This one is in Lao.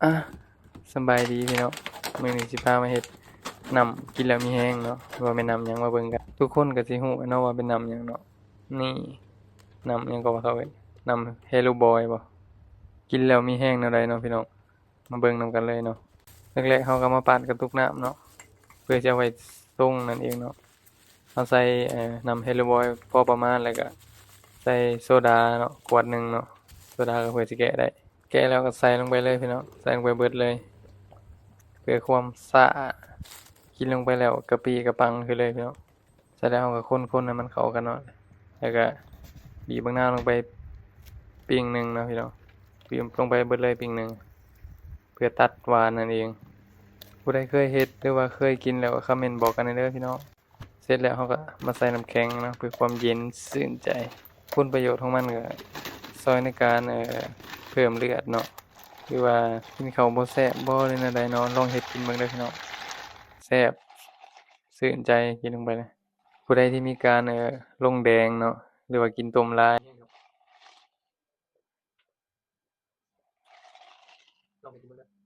ອ່ະ ສະບາຍດີພີ່ນ້ອງ, ມື້ນີ້ຊິພາມາເຮັດນ້ຳກິນແລ້ວມີແຮງເນາະ, ວ່າແມ່ນນ້ຳຫຍັງ ມາເບິ່ງກັນ. ທຸກຄົນກໍຊິຮູ້ແຫຼະເນາະວ່າເປັນນ້ຳຫຍັງເນາະ. ນີ້ ນ້ຳຫຍັງກໍວ່າເຂົາເອີ້ນ ນ້ຳເຮໂລບອຍບໍ? ກິນແລ້ວມີແຮງແນວໃດເນາະພີ່ນ້ອງ? ມາເບິ່ງນຳກັນເລີຍເນາະ. ແລກໆ ເຮົາກໍມາປາດກະຕຸກນ້ຳເນາະ ເພື່ອຈະເອົາໄວ້ຊົງນັ້ນເອງເນາະ. ເຮົາໃສ່ ເອີ ນ້ຳເຮໂລບອຍພໍປະມານ ແລ້ວກໍໃສ່ໂຊດາເນາະ ຂວດໜຶ່ງເນາະ. ໂຊດາກໍເພື່ອຊິແກະໄດ້. ແກະແລ້ວກໍໃສ່ລົງໄປເລີຍພີ່ນ້ອງ, ໃສ່ລົງໄປເບິດເລີຍ ເພື່ອຄວາມສະອາດ. ກິນລົງໄປແລ້ວກະປີ້ກະປັງຄືເລີຍພີ່ນ້ອງ. ເສັດແລ້ວເຮົາກໍຄົນໆໃຫ້ມັນເຂົ້າກັນເນາະ, ແລ້ວກໍບີບບັກນາວລົງໄປປີ້ງໜຶ່ງເນາະພີ່ນ້ອງ, ບີບລົງໄປເບິດເລີຍປີ້ງໜຶ່ງ ເພື່ອຕັດຫວານນັ້ນເອງ. ຜູ້ໃດເຄີຍເຮັດ ຫຼືວ່າເຄີຍກິນແລ້ວກໍຄອມເມັນບອກກັນແດ່ເດີພີ່ນ້ອງ. ເສັດແລ້ວເຮົາກໍມາໃສ່ນ້ຳແຂງເນາະ ເພື່ອຄວາມເຢັນຊື່ນໃຈ. ຄຸນປະໂຫຍດຂອງມັນກໍຊ່ອຍໃນການ ເອີ ເພີ່ມເລືອດເນາະ, ຫຼືວ່າກິນເຂົ້າບໍ່ແຊບບໍ ຫຼືແນວໃດເນາະ, ລອງເຮັດກິນເບິ່ງເດີພີ່ນ້ອງ. ແຊບ ຊື່ນໃຈ ກິນລົງໄປເລີຍ. ຜູ້ໃດທີ່ມີການ ເອີ ລົງແດງເນາະ ຫຼືວ່າກິນຕົ້ມຫຼາຍ ລອງໄປກິນເບິ່ງເດີ.